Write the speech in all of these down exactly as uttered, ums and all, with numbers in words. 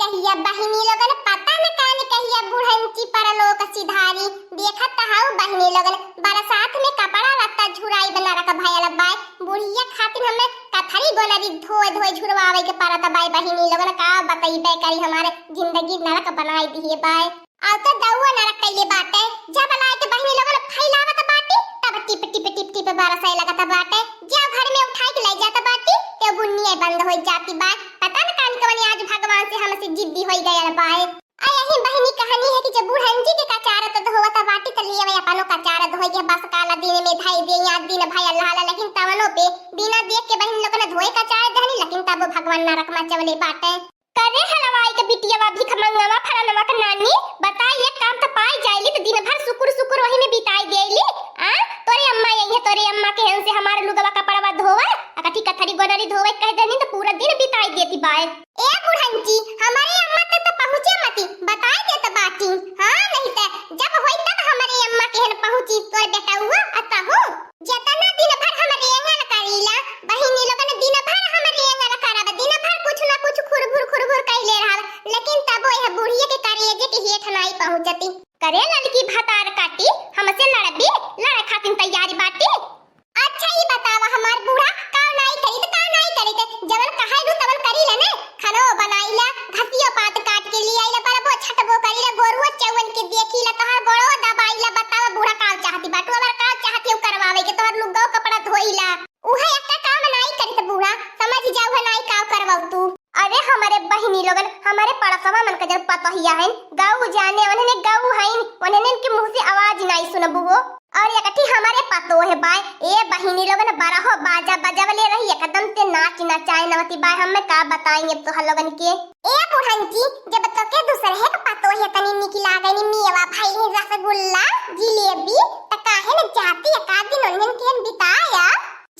कहिया बहिनी लोगन पता न कान कहिया बुढ़ंची परलोक सिधारी। देखत हऊ बहिनी लोगन बरसात में कपड़ा लत्ता झुराई बना रख भयल बाय। बुढ़िया खातिर हमें कथरी गोनरी धोए धोए झुरवावे के परत बाय। बहिनी लोगन का बतइबे करी हमारे जिंदगी नरक बनाई दिए बाय। अब तो दउआ नरक कइले बाटे। जब लाइट बहिनी लोगन फैलावत बाटी तब टिप टिप टिप टिप बरसे लगत बाटे। जब घर में उठाई के ले जात बाटी ते बुन्निए बंद हो जाती बाय। पता न कान कवन आज भगवान से हमसे जिद्दी होई गयल बाय। आ यही बहिनी कहनी है कि जब बुढ़ंजी के कचारत धोवत बाटी त लियवे अपनो कचार धोई के बस काला दिन में धाई दे या दिन भाई अल्लाह ला, लेकिन तवनो पे बिना देख के बहिनी लोगन धोए कचार दहनी, लेकिन तब भगवान नरक में चवले बाटे। करे हलवाई के बिटियावा भिख मंगवा फरनवा के नानी, बताई एक काम त पाई जाइली त दिन भर सुकुर सुकुर वही में बिताई देली। आ, तोरे अम्मा यही है, तोरे अम्मा के हन से हमारे लुगवा कपड़वा धोवे, अकठी कथरी गोनरी धोवे कह देनी त पूरा दिन बिताई देती बाय। ए बुढ़ंची, हमारे अम्मा तक त पहुँचे मती, बताई देत बाटी। हाँ, नहीं त जब होई तब हमारे अम्मा के हन पहुँची तोर बेटउआ अतहु। जतना दिन भर हम रेंगल करीला, बहिनी लोगन दिन भर हम रेंगल करब, दिन भर कुछ ना कुछ खुरभुर खुरभुर कइले रहब, लेकिन तबो यह बुढ़िया के करेजे के हेठ नाई पहुँचती। करे ललकी भतार काटी, हमसे लड़बी, लड़े खातिर तैयारी बाटी। अच्छा ई बतावा हमार बूढ़ा, का नाई करीत, का नाई करीत, जवन कहे दू तवन करी ले ने, खानो बनाई ला, घसियो पात काट के ले आई ला, बरबो छटबो करी ला, गोरुओ चौवन के देखी ला, तोहार गोड़ो दबाई ला, बतावा बूढ़ा का चाहती बाटू, हमार का चाहती उ करवावे के, तोहार लुग्गो कपड़ा धोई ला। उहे एक्का काम नाई करित बूढ़ा, समझ जाऊ है नाई का करवाऊ तू। अरे हमरे बहिनी लोगन, हमरे पड़सवा मन के जन पतोहिया हइन, गऊ जाने उन्हने गऊ हइन, उन्हने के मुँह से आवाज नाई सुनबू हो। और एकठी हमरे पतोह बाय, ए बहिनी लोगन, बरहो बाजा बजवले रही, एकदम ते नाच नचाए नवती बाय, हम का बताई अब तोहर लोगन के। ए बुढ़ंची, जब तोके दूसरे के पतोह तनी निक लागनी, मेवा भई रसगुल्ला, जिलेबी, त काहे न जाती एक आध दिन उन्हन के बिताया।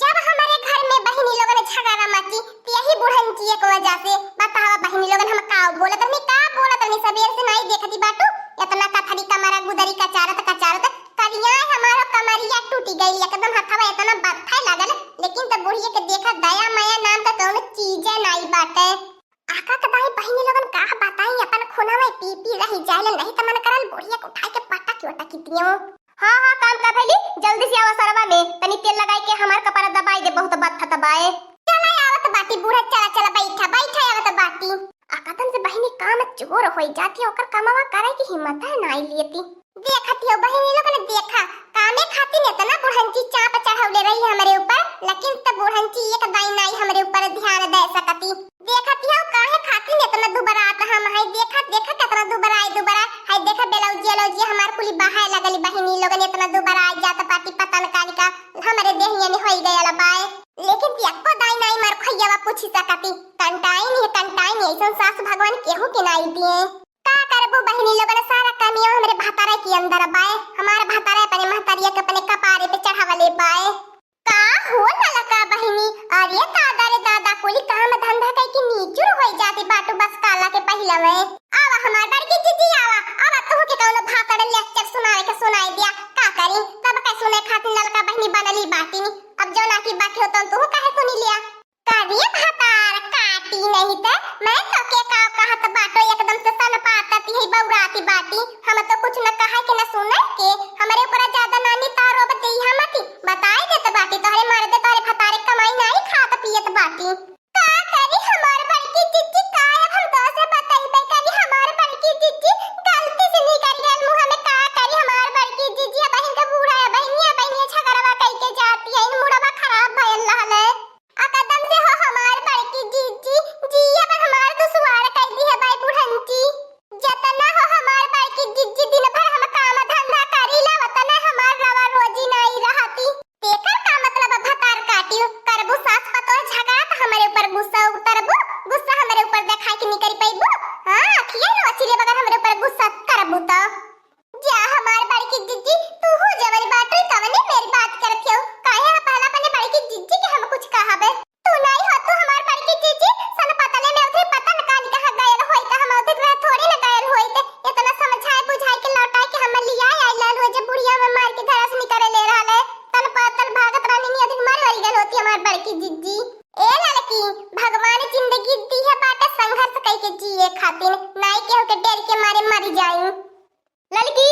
जब हमरे घर में बहिनी लोगन झगड़ा मची, त यही बुढ़ंचिया के वजह से। बतावा बहिनी लोगन, हम का बोलत रहनी, का बोलत रहनी, सबेर से नाई देखती बाटू, इतना कथरी कमरा गुदरी कचारत कचारत करिया हमारो कमरिया टूटी गई, एकदम हथवा इतना बत्थे लागल, लेकिन त बुढ़िया के देखा दया माया नाम का कौनो चीजे नाई बाटे। आका के दाई बहिनी लोगन का बताई, अपन खूनवा में पी पी रही जाइलन, नहीं त मन करल बुढ़िया के उठाई के पटक के वटक दियो। हाँ, हाँ, काम का भइली, जल्दी से आवा सरवा में, तनी तेल लगाई के हमार कपड़ा दबाई दे, बहुत बत्था दबाए। चला आवत बाटी बूढ़ा, चला, चला, बैठा, बैठा, आवत बाटी। आ कदम से बहिनी काम चोर होई जाती, ओकर कमावा करे की हिम्मत है नाई लेती। देखत हियो बहिनी लोगन, देखा, कामे खातिर इतना बुढ़ंची चाप चढ़ौले रही हमरे ऊपर, लेकिन त बुढ़ंची एक दाई नाई हमरे ऊपर ध्यान दे सकती। देखत हियो काहे खातिर इतना दुबरात हम है, देखा, देखा कितना दुबराए, दुबराए है, देखा ब्लाउज, ब्लाउज हमार कुली बहाए लगली बहिनी लोगन, इतना दुबराए जात पाटी पता न कालिका हमरे देहिया में होई गयल बाय। लेकिन एको दाई नाई मार खोइयावा पूछी सकती, कंटाइन है, कंटाइन, ऐसन सास भगवान केहू के नाई दिए। का करबू बहिनी लोगन, सारा कमियो हमरे भतारे के अंदर बाय, हमार भतारे अपने महतरिया के अपने कपारे पे चढ़ावले बाय। का हो ललका बहिनी, अरे दादा रे दादा, कुली काम धंधा कई के नीचुर होई जाती बाटू बस काला के पहिला में। आवा हमार बड़की जीजी आवा, आवा तोहू के कौनो भातड़ lecture सुनावे के सुनाई दिया, का करी, तब के सुने खातिर ललका बहिनी बनली बाटी। अब जौना की बाकी हो तौन तोहू काहे सुनी लिया। का रे भतार काटी नहीं त, मैं तो के का कहत बाटो, एकदम से सन पातती है बौराती बाटी। हम तो कुछ न कहे के न सुने के, हमरे ऊपर ज्यादा नानी तारो बतैहा मती, बताई देत बाटी तोहरे मर्दे तोहरे भतारे कमाई नाई खात पियत बाटी। का करी हमार बड़की जीजी, का अब हम तो से बतैबे करी हमार बड़की जीजी, गलती से निकल गल मुँह में, का करी हमार बड़की जीजी, अब इनका बूढ़ा है बहिनिया, बहिनिया झगड़वा कई के जाती है, इन मुड़वा खराब भयल रहल है। आ कदम से हो हमार बड़की जीजी, जिया पर हमार दुश्वार कई दी है बाई बुढ़ंची। जतना हो हमार बड़की जीजी, दिन भर हम काम धंधा करीला, वतना हमार रवा रोजी नाई रहती। तेकर का मतलब अब भतार काटियो? करबू सास पतोह झगड़ा त हमरे ऊपर गुस्सा उतरबू, गुस्सा हमरे ऊपर देखाई के निकल पैबू? हाँ, अखिया नोचिले बगैर हमरे ऊपर गुस्सा करबू त। जा हमार बड़की जीजी, तू हो जवन बाटू तवने मेरी बात करत हो। काहे हम पहला अपने बड़की जीजी के हम कुछ कहबे? तू नहीं हो, तू हमार बड़की जीजी, सन पतले में उधर पता न कानी कहाँ गयल होई, त हम उधर रह थोड़ी न गयल होई, ते इतना समझाए बुझाए के लौटाए के हम लिया आई लाल हो जे बुढ़िया में मार के धरस निकरे ले रहले, तन पतल भागत रानी नियत मर वरी गल होती हमार बड़की जीजी। ए लड़की, भगवान जिंदगी दी है बाटे संघर्ष के जिए खातिर, नाई केहू के डर के मारे मर जाई। ललकी,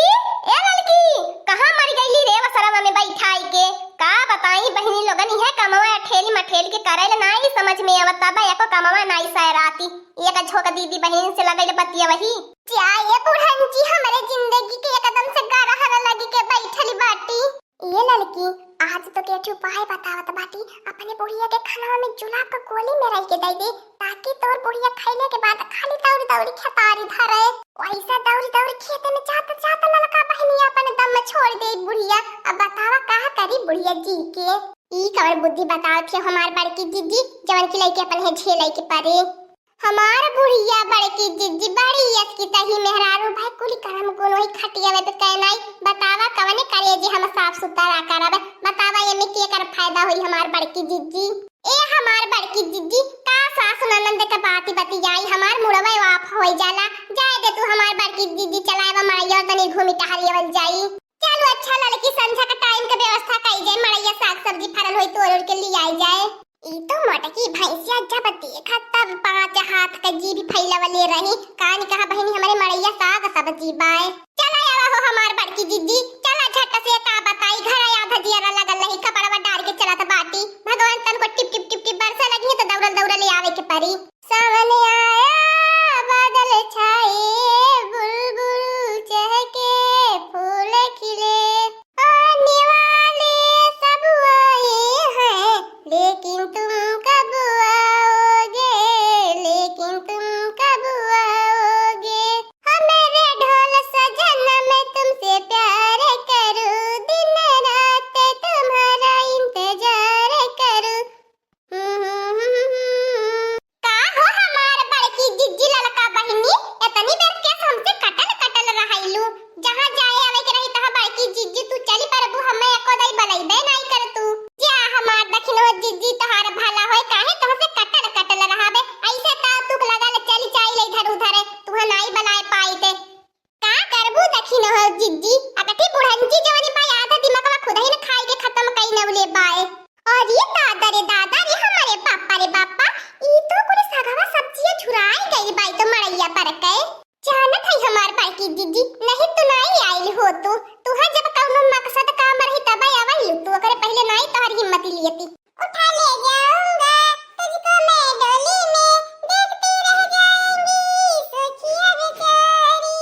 ए ललकी, कहाँ मर गईली रे वसरवा में बैठाई के? का बताई बहिनी लोगन, इहे कमवा अठेली मठेली के करैल नाई समझ में आवत बा, एको कमवा नाई सैराती। एक झोंक दीदी बहिन से लगैल बतिया वही। जा ए बुढ़न जी, हमरे जिंदगी के एकदम से गरहन लगी के बैठल बाटी। ए ललकी, आज तो के एक ठे उपाय बतावत बाटी, अपने बुढ़िया के खनवा में जुलाब के गोली मेराई के दे दे, ताकि तोर बुढ़िया खैले के बाद खाली दौड़ी दौड़ी खेतारी धरे। वैसा दौड़ी दौड़ी खेते में जात जात ललका बहिनी अपन दम छोड़ दे बुढ़िया। अब बतावा का करी बुढ़िया जी के? ई कवन बुद्धि बतावत है हमार बड़की जिज्जी, जवन की लइके अपन है झेले के परे। हमार बुढ़िया बड़की जिज्जी बड़ी अचकी तही मेहरारू भाई कुली करम गुन वही खटिया में पे कहनाई। बतावा कवने करे जे हम साफ सुथरा करब? बतावा एमे के कर फायदा होई हमार बड़की जिज्जी? ए हमार बड़की जिज्जी, का सास ननद के बात बतियाई, हमार मुड़वा वाप होई जाला। जाए दे तू हमार बड़की जिज्जी, चलाए वा मड़ैया और तनी घूमी टहलियावल जाई। चलो अच्छा ललकी, संझा का टाइम के व्यवस्था कई जाए, मड़ैया साग सब्जी फरल होई तोड़ ओड़ के ले आई जाए। ई तो मोटकी भैंसिया जब देखा तब पाँच हाथ का जीभ फैलावले रही। कान कहा बहिनी हमरे मड़ैया साग सब्जी बाए। चला आवा हो हमार बड़की जिज्जी, चला झट से का बताई, घर आधा जियरा लगल रही, कपड़वा डार के चलत बाटी। भगवान तन को टिप टिप टिप टिप बरसे लगी है तो दौड़ल दौड़ल ले आवे के परी। सावन आया, बादल छाए, बुलबुल चहके, फूल खिले, आने वाले सब आए हैं, लेकिन तुम कब आओगे, लेकिन तुम कब आओगे? ओ मेरे ढोल सजना, मैं तुमसे प्यार करूं, दिन रात तुम्हारा इंतजार करूं। का हो हमार बड़की जिज्जी ललका बहिनी, एतनी बेर केस हमसे कटल कटल रहैलू। जहाँ जाए आवे के रही तहाँ बड़की जिज्जी तू चली परबू, हमें एको दाई बलैबे नाई कर तू। जा हमार दखिनो जिज्जी तोहार भला होए, काहे तोहसे कटल कटल रहाबे। ऐसे ता तुक लगल चली जाई ले इधर उधर, तुहा नाई बलाए पाई ते। का करबू दखिनो हो जिज्जी, अकठी बुढ़ंजी जवनी बा आधा दिमागवा खुदही न खाई के खत्म कई नवले बाए। अरे दादा रे दादा रे, हमारे बापा रे बापा, ई तो पूरे सगवा सब्जिया झुराई गई बाई तो मड़ैया पर के। जानत है हमार बड़की जिज्जी, नहीं तो नाई आइल हो तू। तुहा जब कौनो मकसद काम रही तब आवैलू तू, ओकरे पहले नाई तोहर हिम्मत लियती। उठा ले जाऊंगा तुझको मैं डोली में, देखती रह जाएंगी सुखिया बेचारी।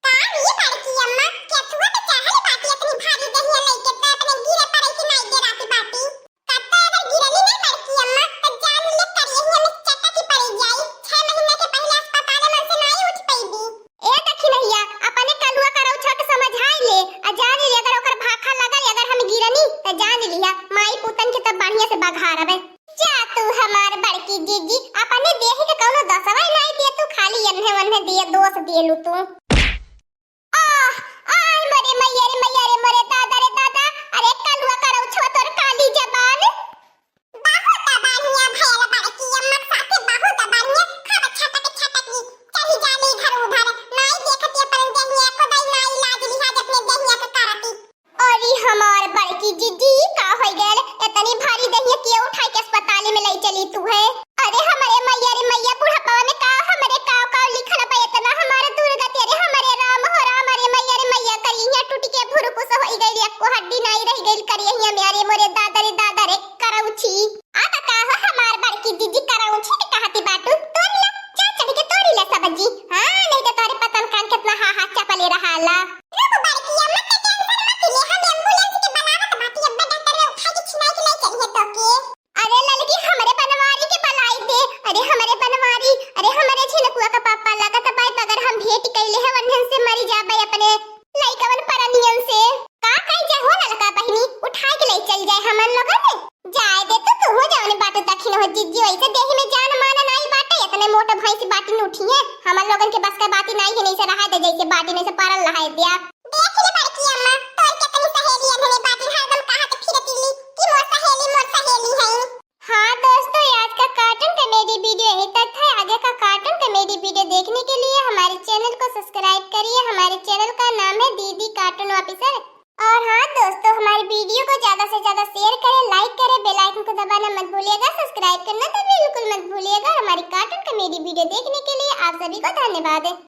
का ये बड़की अम्मा, केथुआ पे चढ़ल बाटी, इतनी भारी दहिया लइके त अपने गिरे पड़े के नाई डेराती बाटी। कत्ता अगर गिरली ना बड़की अम्मा, त जान ले करियहिया में चटकी पड़ी जाई। छह महीना के पहले अस्पताल में से नाई उठ पइबी। ए दखिनहिया, अपने कलुआ करौछा के समझाई ले, आ जान ले अगर ओकर भाखा लगल, अगर हम गिरनी, त जान लिहा, माई पुतन के तब बढ़िया से बघारबे। जा तू हमार बड़की जिज्जी, अपने देह के कौनो दसवा नाई दिए तू, खाली एन्हे ओन्हे दिए दोष दिए लू तू। आह, आह, मोरे मैया रे मैया रे, मोरे दादा रे दादा, अरे कलुआ करौछवा तोर काली जबान। बहुत बढ़िया भैया बड़की अम्मा के साथे, बहुत बढ़िया, खूब छटक छटक चली जाली इधर उधर, नाई देखती अपन देहिया को दाई, नाई लाज लिहाज अपने देहिया के करती। अरे हमार बड़की जिज्जी, ई का होइ गयल? इतनी भारी दहिया के उठाई के अस्पताल में ले चली तू है? अरे हमरे मैया रे मैया, बुढ़ापा में का हमरे का का लिखल बा इतना हमारे दुर्गति। अरे हमरे राम हो राम, अरे मैया रे मैया, करिया टूट के भुरकुस होइ गइल, एको हड्डी नाई रह गइल करिया में। अरे मोरे दादा रे दादा रे करौछी। आ त का हो हमार बड़की जिज्जी करौछी के कहती बाटू? तोरी ला, जा चढ़ के तोरी ला सब्जी। हाँ, नहीं तो तोरे पतन कान कितना हा हा चपले रहाला। रुक बड़की अम्मा, ते टेंशन मत ले, हम एम्बुलेंस के बुलावत बाटी, अब्बे डॉक्टर में उठा के छिनाई के ले चलिए तोके। अरे ललकी, हमरे बनवारी के बुलाई दे। अरे हमरे बनवारी, अरे हमरे झिनकुआ का पापा, लागत बा अगर हम भेंट कइले है वन्हन से मरी जाबे अपने लइकवन परनियन से। का कई जाए हो ललका बहिनी, उठाई के ले चल जाए हमन लोगन। जाए दे तो तू हो जवने बाटे दखिन हो जिज्जी, वैसे देह में जान मान नाई बाटे, इतने मोटे भैंस बाटी न उठिए। हमन लोगन के बस का बाती नाई है, नहीं से रहा दे जैसे बाटी नहीं से पारल रहा दिया। देख ले बड़की अम्मा, तोर कितनी सहेली अनहने बाटी, हरदम कहा के फिरती ली कि मोर सहेली, मोर सहेली है। हाँ दोस्तों, आज का cartoon comedy video यहीं तक था। आगे का cartoon comedy video देखने के लिए हमारे channel को subscribe करिए। हमारे channel का नाम है दीदी Cartoon Officer। और हाँ दोस्तों, हमारी वीडियो को ज्यादा से ज्यादा शेयर करें, लाइक करें, बेल आइकन को दबाना मत भूलिएगा, सब्सक्राइब करना तो बिल्कुल मत भूलिएगा। और हमारी कार्टून कॉमेडी वीडियो देखने के लिए आप सभी को धन्यवाद।